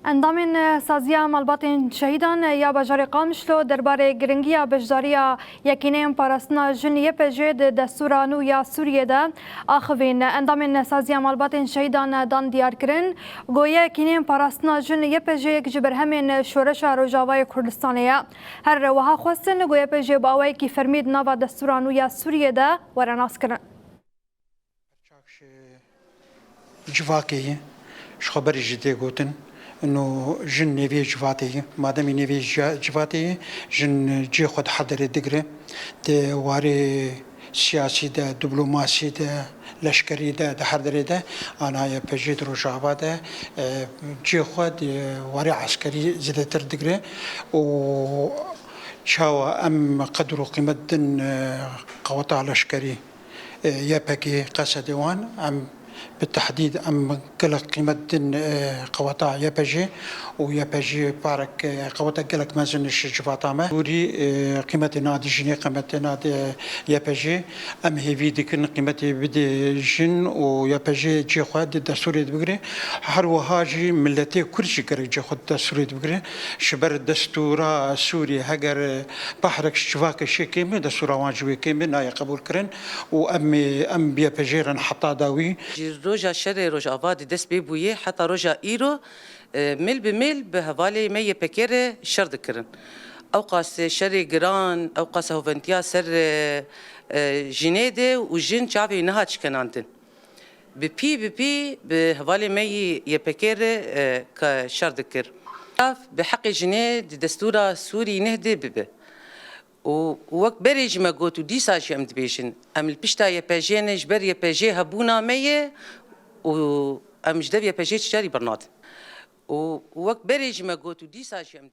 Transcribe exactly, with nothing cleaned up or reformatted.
Endamên Saziya Malbatên Şehîdan ya Bajarê Qamişlo derbarê giringiya beşdariya Yekîneyên Parastina Jin Y P J di destûra nû ya Sûriyê de axivîn. Endamên Saziya Malbatên Şehîdan dan diyarkirin, got, Yekîneyên Parastina Jin Y P J yek ji berhemên şoreşa Rojavayê Kurdistanê ye. Her wiha xwestin ku Y P J bi awayekî fermî di nava destûra nû ya Sûriyê de were naskirin. Çak ji civakê ye, ji xwe berê jî tê gotin. Ino jin nêviyê civatê ye. Mademî nêviyê ca-, civatê ye, jin cihê xwe di her derê digire. Di warê siyasî de, diplomasî de, leşkerî de, di her derê de, ana Y P J di Rojava de, e, cihê xwe di warê eskerî zêdetir digire û çawa em qedir û qîmet din, e, qeweta leşkerî, e, Y P G, Qesedê wan, em bi tehdîd, em gelek qîmet din, e, qeweta Y P J û Y P J parek, e, qeweta gelek mezin ji civata me. Sûrî, e, qîmetê nadî jinê, qîmetê nadî Y P J. Em hêvî dikin qîmetê bidê jin û Y P J cihê xwe di destûrê de bigire. Her wiha jî miletê Kurd jî gerek cihê xwe di destûrê de bigire. Ji ber destûra Sûrî heger behrek ji civakê şê kêm be, destûra wan jî wê kêm be, nayê qebûlkirin û em ê, em bi Y P J re ne heta dawî. Ji roja şerê Rojava di dest pê bûye heta roja îro, e, mêl bi mêl bi hevalê me Y P G re şer dikirin. Ewqas şerê giran, ewqas hoventiya ser, e, e, jinê de û jin çavê niha çikenandin. Bi pî bi pî bi hevalê me yî Y P G re, e, ke şer dikir. Ev bi heqê jinê di destûra Sûrî neh de bibe. Û wek berê jî me got û dîsa jî em dibêjin, em li pişta Y P J ne, ji ber Y P J hebûna me ye û em ji dev Y P J çi carî bernadin. Û wek berê jî me got û dîsa jî em dibêjin.